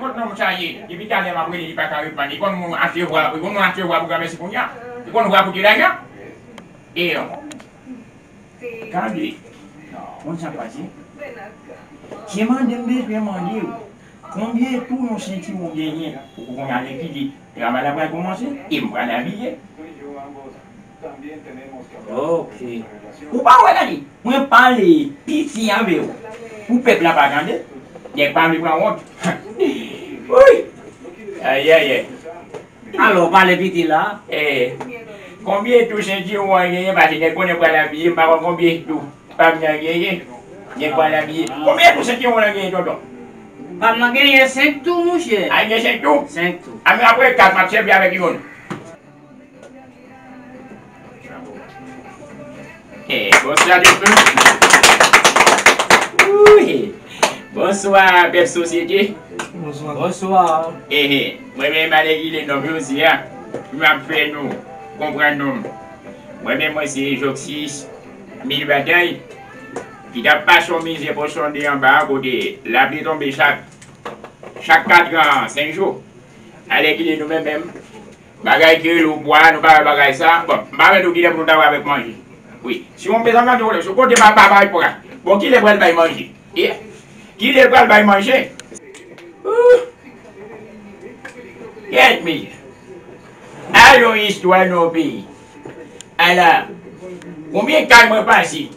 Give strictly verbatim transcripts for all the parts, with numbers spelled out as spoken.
Kot nonm sa ye? Depi talè m ap rele li pa ka reponn. Li konn moun achte vwa, li konn moun achte vwa pou granmèsi kounye a. Li konn vwa koute lajan. E yon. Tande. Konn sa k pase? Se mande m bezwen mande w. Konbyen tou yon sentiwon genyen? Ou konn alèkile. Travay la pral kòmanse. E m pral abiye. Ok. Ou pa wè, gade, mwen pale piti avè w. Pou pèp la pa tande. Nèg pa vle pran wont. Wi. Ayayay. Alò, pale piti la. Eh, konbyen tou sentiwon an genyen? Paske nèg konnen pral abiye, m pa konn konbyen tou pa m nan genyen. Nèg pral abiye. Konbyen tou sentiwon an genyen, tonton? Pa m nan genyen senk tou, monchè. A, gen senk tou? Senk tou. A, men apre kat, m ap sèvi avèk youn. Eh, bonswa tout moun. Wi. Bonswa, pèp sosyete. Bonswa. Bonswa. Eh, eh. Mwen menm, alèkile non m yo se a, m ap fè nou konprann non m. Mwen menm, mwen se Joxis Mil Batay, ki t ap pase yon mizè pou sonde anba a kote lapli tonbe chak, chak katran, senk jou. Alèkile nou menm menm, bagay ki rele obwa, nou pa wè bagay sa. Bon, m pa wè nou kilè pou nou ta wè avèk manje. Wi. Si yon mezanmi, si w kote pa, pa bay pwa. Bon, kilè pral bay manje? E? Kilè pral bay manje? Ooh! Kèt, mezanmi. A yon istwa nan yon peyi. Ala, konbyen kay mwen pase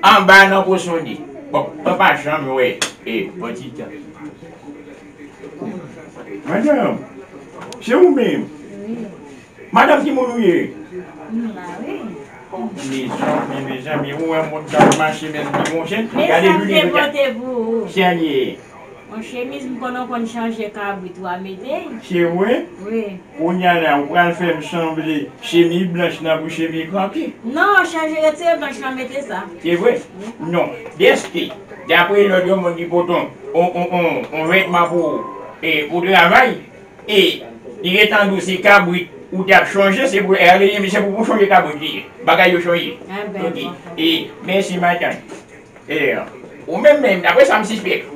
anba nan pou sonde? Bon, mwen pa janm wè. E, bon ti tan. Madanm, se ou menm? Wi. Madanm, ki moun ou ye? M la, wi. Mezanmi, mezanmi, ou wè moun k ap mache menm ki monchè. Gade vini, gade. Mezanmi, te pote pou ou. Sènye. Yon chemiz m konnen w konn chanje kabrit ou a mete. Se vre? Wi. Kounye a la, ou pral fè m sanble chemiz blanch nan pou chemiz kanpe. Non, chanje, retire blanch lan, mete sa. Se vre? Wi. Non. Dèske, daprè lòd yon moun ki pote yon, yon, yon, yon, yon vètman pou, e, pou travay, e, li gentan di w se kabrit ou t ap chanje, se pou, e, se pou, pou chanje kabrit li ye. Bagay yo chanje. Enben, ok. E, mèsi, madanm. E, ou menm menm, daprè sa m sispèk,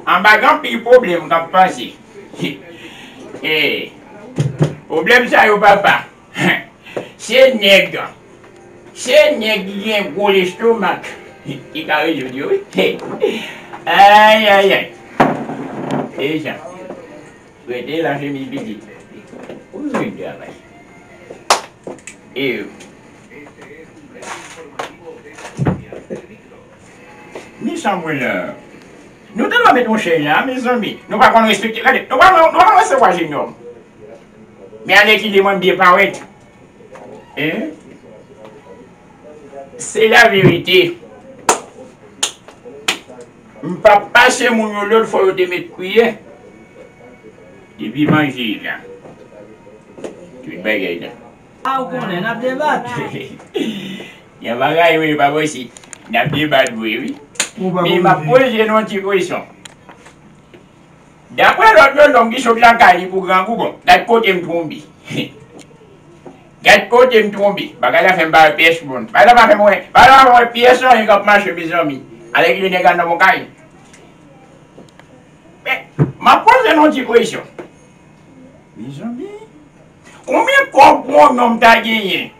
anba gen anpil pwoblèm k ap pase. E, pwoblèm sa yo, papa, se nèg, se nèg ki gen gwo lestomak ki ka rezoud yo, wi. Ayayay. E jan. Rete la, chemiz pitit. Ou vin travay. E, Ni sa mwen la. Nou ta dwe met yon chèn la, mezanmi. Nou pa konn respekte. Gade, nou pa, nou pa konn resevwa jenòm. Men alèkile mwen byen parèt. Hein? Se laverite. M p ap pase moun yo lòd, fò yo te met kwiyè. Depi manje la. Tout bagay la. A, ou konnen, n ap debat. Yon bagay vre, pa posib. N ap debat vre, wi. Men m ap poze nou yon ti kesyon. Daprè lòd yon nonm ki sot lakay li pou grangou, bon, gad kote m tonbe. Gad kote m tonbe. Bagay la fè m pa wè pyès moun. Bagay la pa fè m wè, bagay la pa fè m wè pyès anyen k ap mache, mezanmi. Alèkile nèg al nan bon kay. Men, m ap poze nou yon ti kesyon. Mezanmi, konbyen kòb pou yon nonm ta genyen?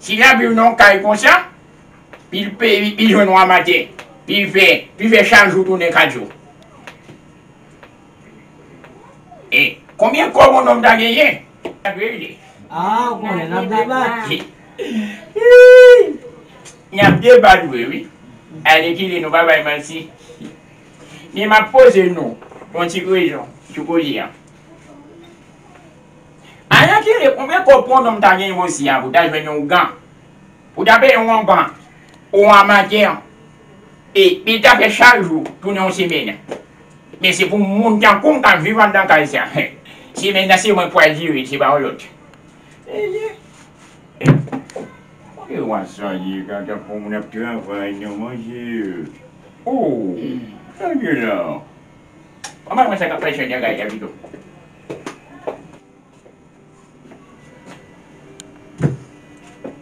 Si l ap viv nan yon kay konsa, pi l peye, pi l jwenn yon amatè, pi l fè, pi l fè chak jou tounen kat jou. E konbyen kòb yon nonm ta genyen? A, ou konnen, n ap debat. N ap debat vre, wi. Alèkile nou pa bay manti. Men m ap poze nou yon ti kesyon sou koze a. Alèkile, konbyen kòb pou yon nonm ta genyen osi a, pou ta jwenn yon ougan, pou ta peye yon ougan, yon amatè, e, epi ta fè chak jou tounen yon semèn? Men se pou moun tankou m k ap viv anndan kay sa. Semèn nan se mwen k pral jere l, se pa yon lòt. Eye. Kote w ap sòti, gade pou moun ap travay nan manje. Oh, tande la. Kòman mwen sa k ap fè jan de gade pito?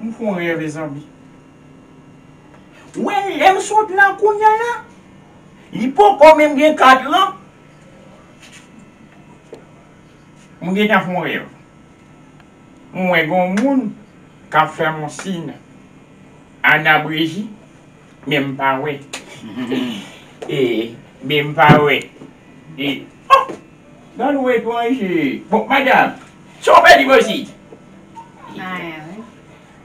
M fè yon rèv, mezanmi. Wè, lè m sot la kounye a la, li poko menm gen katran. M gentan fè yon rèv. M wè gen yon moun k ap fè m yon siy Anabreji, men m pa wè. E, men m pa wè. E, oh! Gad yon etranje. Bon, madanm, sa w pèdi bò isit? Anyen, wi.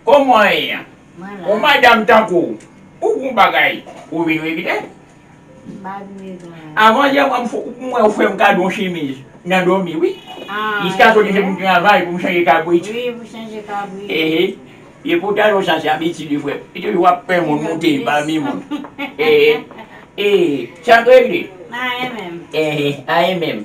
Kòman w ye a? Mwen la. Yon madanm tankou w, ou gon bagay, ou vin regle? M pa vin regle anyen. Avan yè, mwen, m fè, mwen, ou fè m kado yon chemiz nan dòmi, wi. Ah, jiskaske m travay pou m chanje kabrit. Wi, pou chanje kabrit. Ehe. E pou talè w sa, se abitid li, frè. Li toujou ap fè moun monte pami moun. E, e, sa k regle? Anyen menm. Ehe, anyen menm.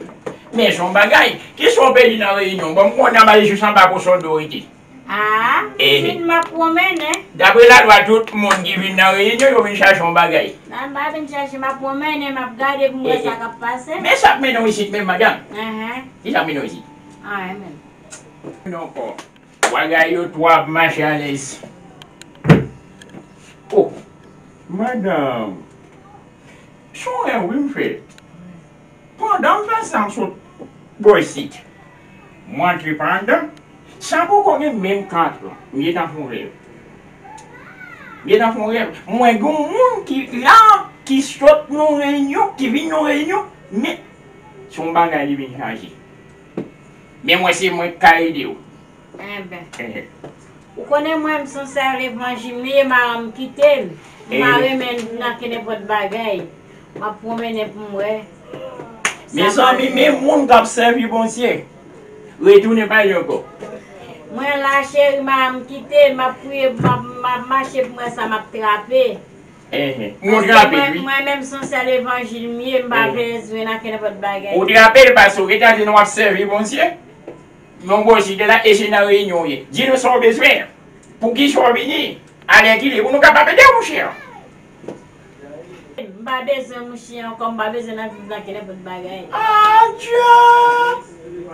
Men se yon bagay. Kisa w pèdi nan reyinyon? Bon, m konnen w al jis anba kochon dorite. Ah, ehe. Vin m ap pwonmennen. Daprè lalwa, tout moun ki vin nan reyinyon, yo vin chache yon bagay. Nan, m pa vin chache, m ap pwonmennen, m ap gade pou m wè sa k ap pase. Men sa k mennen w isit menm, madanm? Ahan. Ki sa k mennen w isit? Anyen menm. Non, ankò. Bagay yo twò ap mache alèz. Oh, madanm. Se yon rèv wi m fè. Pandan m fè sa, m sot bò isit. M antre pa anndan. Sa poko gen menm katran. M gentan fè yon rèv. M gentan fè yon rèv. M wè gen yon moun ki la, ki sot nan reyinyon, ki vin nan reyinyon, men se yon bagay li vin chache. Men mwen se mwen k ka ede w. Enben. Enhen. Ou konnen mwen, m se yon sè levanjil m ye, madanm kite m. M pa renmen nan kenenpòt bagay. M ap pwomennen pou m wè. Mezanmi, men moun k ap sèvi Bondye. Retounen pa li ankò. Mwen la, cheri, madanm kite m, m ap priye, m ap, m ap mache pou m wè sa m ap trape. Enhen. Mwen trape l, wi. Mwen menm se yon sè levanjil m ye, m pa bezwen nan kenenpòt bagay. Ou trape l paske w gentan di nou w ap sèvi Bondye. Yon bò site la, e se nan reyinyon w ye. Di nou sa w bezwen. Poukisa w vini? Alèkile, pou nou kapab ede w, monchè. M pa bezwen mouche ankò, m pa bezwen nan viv nan kenenpòt bagay. Adje!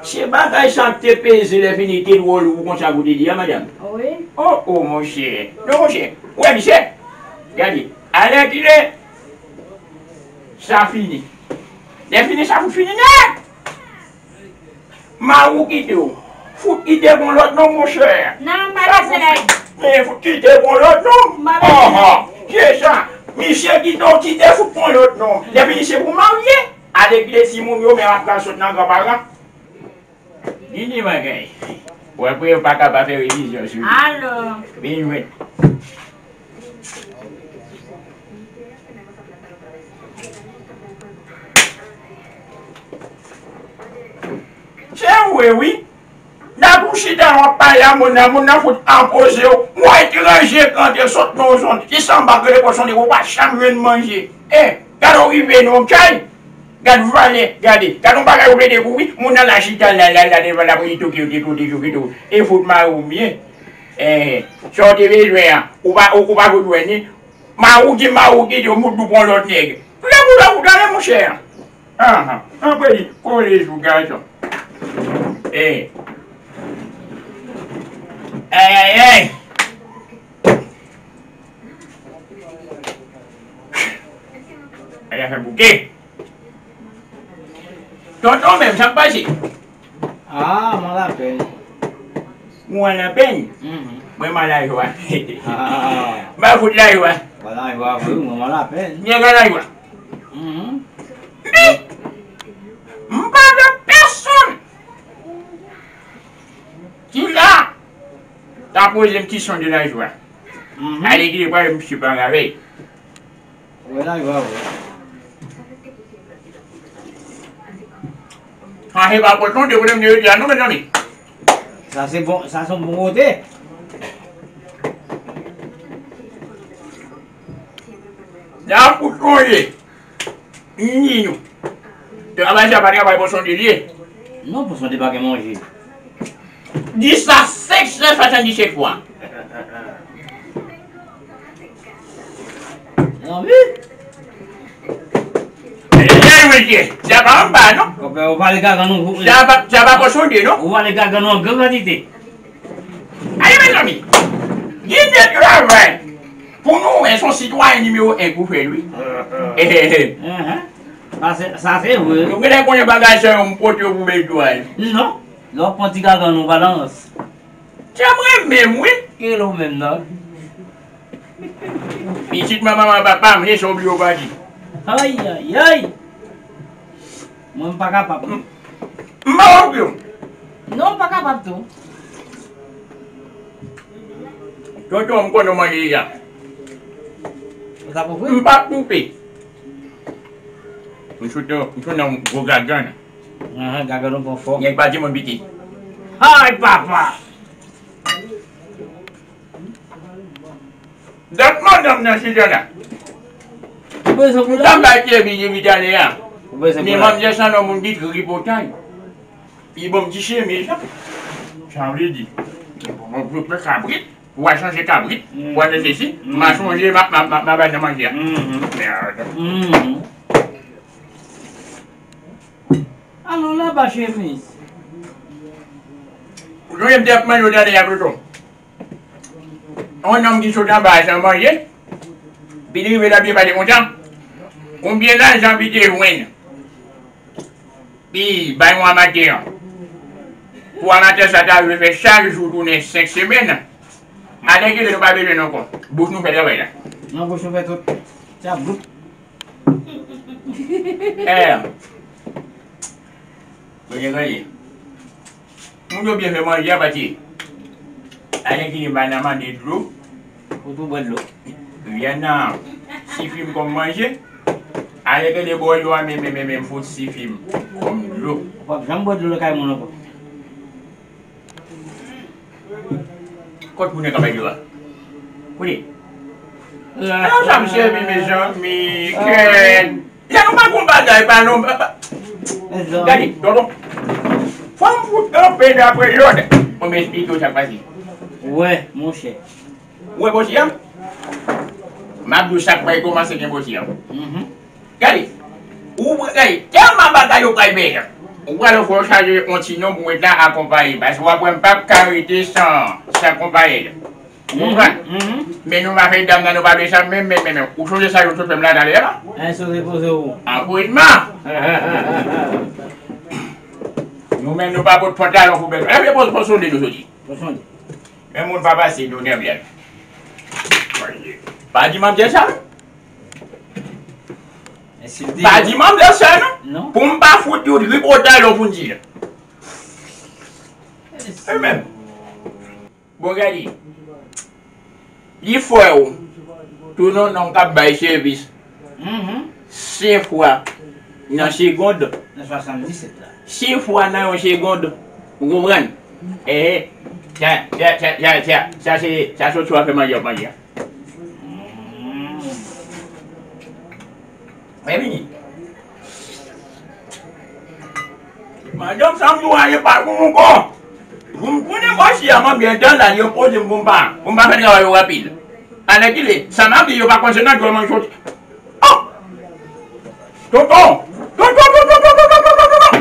Se bagay sa k te peze lè fini te twò lou pou konsa pou te di a, madanm? Wi. Oh, oh, monchè. Non, monchè. Ou wè misye? Gade. Alèkile. Sa fini. Lè fini, sa fout fini nèt! Mari w kite w. Fout kite pou yon lòt nonm, monchè. Non, m pa bezwen. Men fout kite pou yon lòt nonm. M pa bezwen. Anhan. Kisa? Misye kite w, kite fout pou yon lòt nonm. Lè fini, se pou w marye. Alèkile timoun yo, men ap pral sot nan granparan. Vini, bagay. Ou wè pou yo pa ka pa fè revizyon sou li. Alo. Vin jwenn. Se vre, wi. N ap ou chita, w ap pale a moun nan, moun nan fout anpoze w. Ou wè etranje k rantre sot nan yon zòn, ki sanba k rele pòchon de, ou pa janm jwenn manje. E, gade w rive nan yon kay, gad valè, gade, gad yon bagay ou plede pou wi, moun nan la chita la, la, la, devan la, pou li toke, toke, toke, toke, toke. E fout mari w byen. Enhen, sa w te bezwen an, ou pa, ou, ou pa fout wè ni. Mari w di, mari w kite w, mout ou pran lòt nèg. Lè pou lè pou gade monchè an. Anhan, anpre li, kole sou gason. E. Ay, ay, ay. Ay, afè bouke. Tonton menm, sa k pase? Ah, m an lapèn. Ou an lapèn? Mhm. Mwen m an lajwa. Ah. M pa fout lajwa. Ou an lajwa vre, mwen m an lapèn. Nèg an lajwa. Mhm. Men, m pa wè pèsonn ki la ta poze m kesyon de lajwa. Mhm. Alèkile pral misye pa ravèy. Wè lajwa vre. Sa se pa pòt non, de pwoblèm de yo di a non, mezanmi. Sa se bon, sa se yon bon kote. La pou sonje. Ni nou. Travay sa pa travay pòchon de li ye. Non, pòchon de pa gen manje. Di sa senk san swasanndisèt fwa. Nan wi. Lè nou etye, sa pa anba non. Konpè, ou pale gaga nou. Sa pa, sa pa pòchon de non. Ou pale gaga nou an gran kantite. Ale, mezanmi. Gen de travay. Pou nou wè, se yon sitwayen nimewo en pou fè l, wi. Enhen. Sa se, sa se vre. Nou genlè konnen bagay sa yo, m pote yo pou bezwen. Non. Lè w pran ti gaga nou balans. Tè mwen menm, wi. Ki rele w menm nan? Pitit manman papa m, se sa w bliye w pa di. Ay, ay, ay. Mwen, m pa kapab. M pa wè w. Non, m pa kapab tou. Tonton, m konnen w manje deja. Ou ta koupe? M pa koupe. M sot, m sot nan gwo gagan. Ahan, gaga nou pran fò. Nèg pa di moun piti. Ay, papa! Dat madanm nan chita la. Ou bezwen pou m ta bay pye byen vit ale a. Ou bezwen pou men manzè sa nan moun ki tripotay. Li ban m ti chemiz la. Sa vle di, mwen pran kabrit. Ou a chanje kabrit, ou a fè sesi, m a sonje m a, m a, m a, m a bay nan manje a. Mèd. Alon laba chemiz. Ou sonje m te ap mande w talè a, Toto. Yon nonm ki sot anba a san manje, pi li rive la, pi pale konsa. Konbyen lajan pi te jwenn? Pi bay yon amatè. Pou amatè sa ta rive fè chak jou tounen senk semèn. Alèkile nou pa bezwen non kon. Bouch nou fè travay la. Non, bouch nou fè tout. Sa bouch. Eh. Mwen gen gade. Moun yo byen fè manje a pati. Alèkile m pa nan mande dlo. Ou tou bwè dlo. Vyann nan sifi m kòm manje. Alèkile bwè dlo a men, men, men, men, m fout sifi m kòm dlo. Ou p ap janm bwè dlo lakay moun ankò. Kot moun nan ka bay dlo a? Kote? Nan sa m sèvi, mezanmi, kèt. Lè nou pa gon bagay, pa non, pa, pa. Gade, tonton. Fò m fout kanpe dapre lòd. Bon, m esplike w sa k pase. Wè, monchè. Ou wè bòsi a? M ap di w sa k pral kòmanse gen bòsi a. Gade. Ou, gade, tèlman bagay yo pral bèl. Ou pral fò w chaje yon ti non pou mwen ta akonpaye. Paske w ap wè m p ap ka rete san, san konpaye. Ou konprann? Men nou pa fè dam nan, nou pa dwe sa menm, menm, menm, menm. Ou sonje sa yo sot fè m la talè a la? An sot repoze ou. An prizman. Nou menm nou pa pot pantalon pou bèl. Epi poz, poz sonde nou soti. Poz sonde. Men moun pa pase nou nèm lè. Pa di manzè sa. Pa di manzè sa non. Pou m pa fout yon tripotay lè w foun di la. E menm. Bon, gade. Li fè w tounen yon nonm k ap bay sèvis. Senk fwa nan segond. Nan swasanndisèt la. Senk fwa nan yon segond. Ou konprann? Eh, sa, sa, sa, sa, sa, sa se, sa se w ap fè manje, w ap manje a. Mwen vini. Madanm sa m di w a, e pa pou mwen ankò. Pou m konnen bòsi a, mwen byen tann la, yo poze m pou m pa, pou m pa fè travay yo rapid. Alèkile, sa m ap di yo pa konsènan dlo mwen soti. Oh! Tonton! Tonton, tonton, tonton, tonton, tonton, tonton!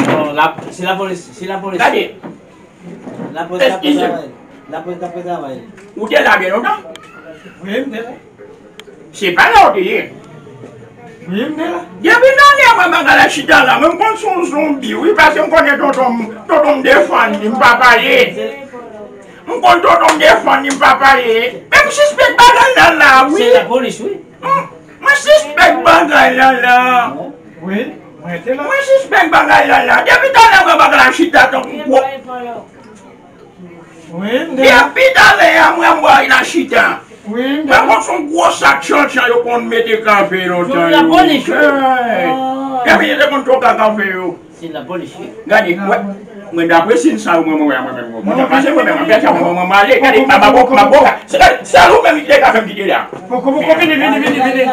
Non, la, se lapolis, se lapolis. Gade. Lapolis ap fè travay. Lapolis ap fè travay. Ou te la byen lontan? Wi, m te la. Se pa la ou te ye. Wi, m te la. Depi talè mwen bagay la chita la, mwen m konn se yon zonbi, wi, paske m konnen tonton m, tonton m defann li, m pa pale. M konn tonton m defann li, m pa pale. Men m sispèk bagay la la, wi. Se lapolis, wi. Mwen sispèk bagay la la. Wi, mwen te la. Mwen sispèk bagay la la. Depi talè mwen bagay la chita tankou gwo. Wi, m te la. Depi talè a mwen bagay la chita. Wi, m te la. Mwen konn se yon gwo sak tchanntchan yo konn mete kafe lontan yo. Lapolis, wi. Depi yo te konn twoka kafe yo. Se lapolis, wi. Gade, wè. Mwen dapre siy sa yo mwen, mwen wè a mwen menm. Mwen pase mwen menm, mwen pèse mwen, mwen, mwen ale. Gade, m ap, m ap, m ap, se, se ou menm ki te ka fè m kite la. Poko, poko, vini, vini, vini, vini.